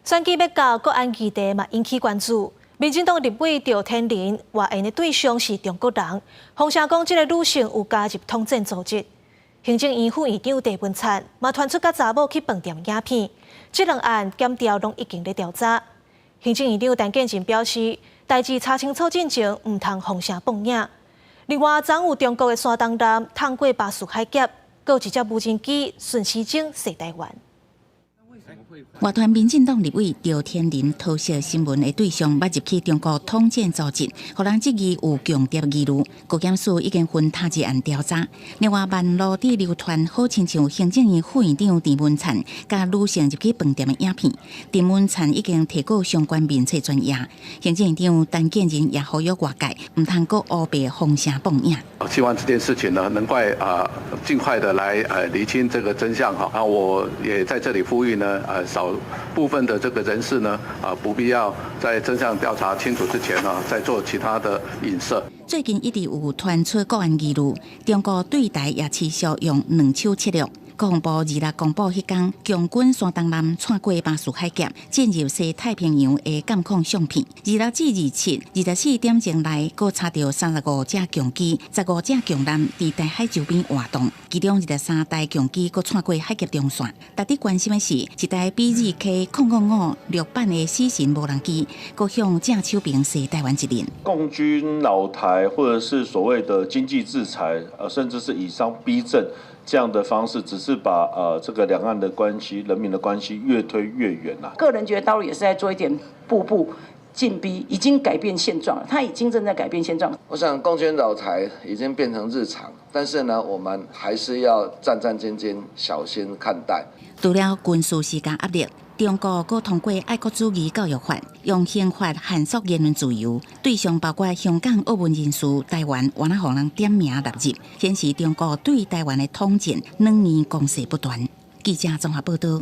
選舉欲到，國安議題嘛引起關注。民進黨立委趙天麟話，緣的對象是中國人，風聲講這个女性有加入統戰組織。行政院副院長鄭文燦嘛傳出佮查某去飯店影片，這兩案檢調攏已經咧調查。行政院長陳建仁表示，代誌查清楚進前，毋通風聲放影。另外，昨有中國的山東艦趟過巴士海峽，閣有一隻無人機順時鐘踅台灣。外傳民進黨立委趙天麟桃色新聞的對象，捌入去中國統戰組織，予人質疑有共諜疑慮。國檢署已經分他一案調查。另外，網路底流傳好親像行政院副院長鄭文燦佮女性入去飯店的影片，鄭文燦已經提告相關面冊專頁。行政院長陳建仁也呼籲外界，毋通閣烏白風聲放影。希望這件事情呢，能快啊，盡快的來釐清這個真相哈。啊，我也在這裡呼籲呢，少部分的這個人士呢，啊，不必要在真相調查清楚之前呢，再做其他的影射。最近一直有傳出國安疑慮，中國對台也持續用兩手策略。國防部26公布，彼工共軍山東艦竄過巴士海峽，進入西太平洋的監控相片。26至27，24點鐘內，閣查著35隻共機、15隻共艦佇台海周邊活動，其中23台共機閣竄過海峽中線。值得關心的是，一台 BZK-005六版的死神無人機，閣向正手爿西台灣一輪。共軍擾台，或者是所謂的經濟制裁，甚至是以商逼政。這樣的方式，只是把這個兩岸的關係、人民的關係越推越遠啦。個人覺得大陸也是在做一點步步進逼，已經改變現狀了，他已經正在改變現狀。我想共軍擾台已經變成日常，但是呢，我們還是要戰戰兢兢、小心看待。除了軍事施加壓力，中國閣通過愛國主義教育法，用刑法限縮言論自由，對象包括香港、澳門人士、台灣，嘛予人點名納入，顯示中國對台灣的統戰軟硬攻勢不斷。記者綜合報道。